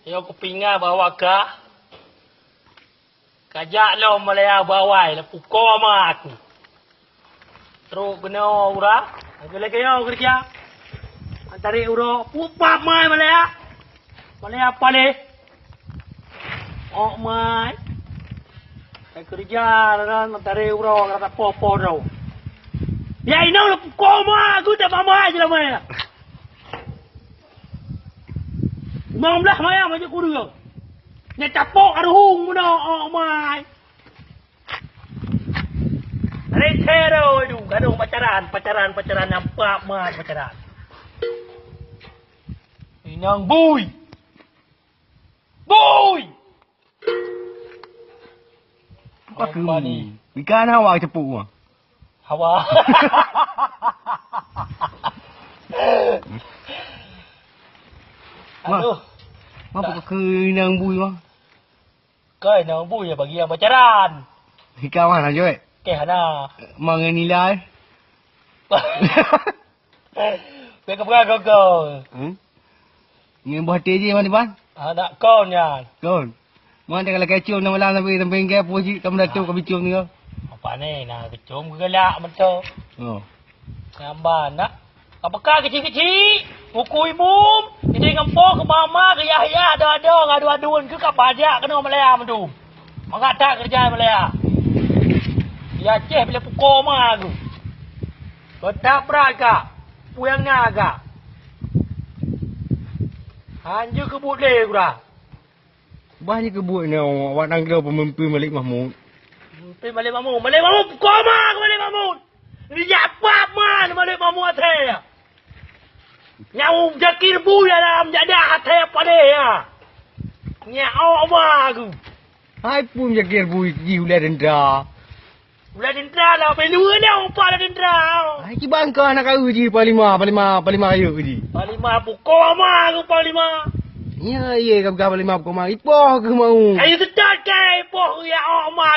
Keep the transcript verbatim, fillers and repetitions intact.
Nyoe kupingat bahwa ka, ka jak lom Malaya bawai, lapuko ma aku. Trok keunoe uroe, lagèe-lagèe nyoe keureuja. Antarek uroe, pupap mai Malaya. Malaya paléh. Ok mai. Kai keureuja nyan, antarek uroe, rasa poh-poh droe. Ya inong lapuko ma aku, tak mamai je lamai. Limong blaih maya maju kureueng. Nyan capok aruhung meunoe, oh, mai. Rete roi du, gadong pacaran, pacaran, pacaran, nampak mai pacaran. Inong bui. Bui! Apa keu ni? Ikan hawa cepuk mah. Hawa. Mak, aduh. Mak, apa keu inong bui, Mak? Keu inong bui ya bagi yang pacaran. Ikan mana, Joy? Keh hana. Mang nilai. Bèk keupeugah gogo. Hmm? Nyan boh até jih, Man, Iban? Anak kon nyan. Kon. Man, teuka lakèe cium, na malam sampai, sampai inggèt, puji, kamu dah cium, kamu cium ni, kau. Apa ni, na keucium keu galak meuto. Oh. Nyan ban, nak. Apakah kecil-kecil? Buku imum, jadi ngempo ke mama, ke yah-yah, ada-ada, ngadu-aduan, ke ka bajak kena Malaya meutu. Mangat that keureuja Malaya. Di Aceh bila pukul ma aku. Kota Prah ka, puyang na ka. Hanjeuet keubuet lé gura. Bah jih keubuet nyoe, awak nanggroe peumimpin Malik Mahmud. Peumimpin Malik Mahmud. Malik Mahmud, pukul ma aku Malik Mahmud. Rijak pap ma Malik Mahmud até. Nyang jakir bui dalam jadah até padé ya. Nyak awak ma aku. Hai pun jakir bui jih ulèe dendra. Ulèe dendra lah, pelu dah upah ulèe dendra. Hai kiban kah anak kau jih Panglima, Panglima, Panglima ayo jih. Panglima pukul ma aku Panglima. Ya, ye, kau peugah Panglima pukul ma. Ipoh ke mau? Ayo setat ke ipoh ya awak ma.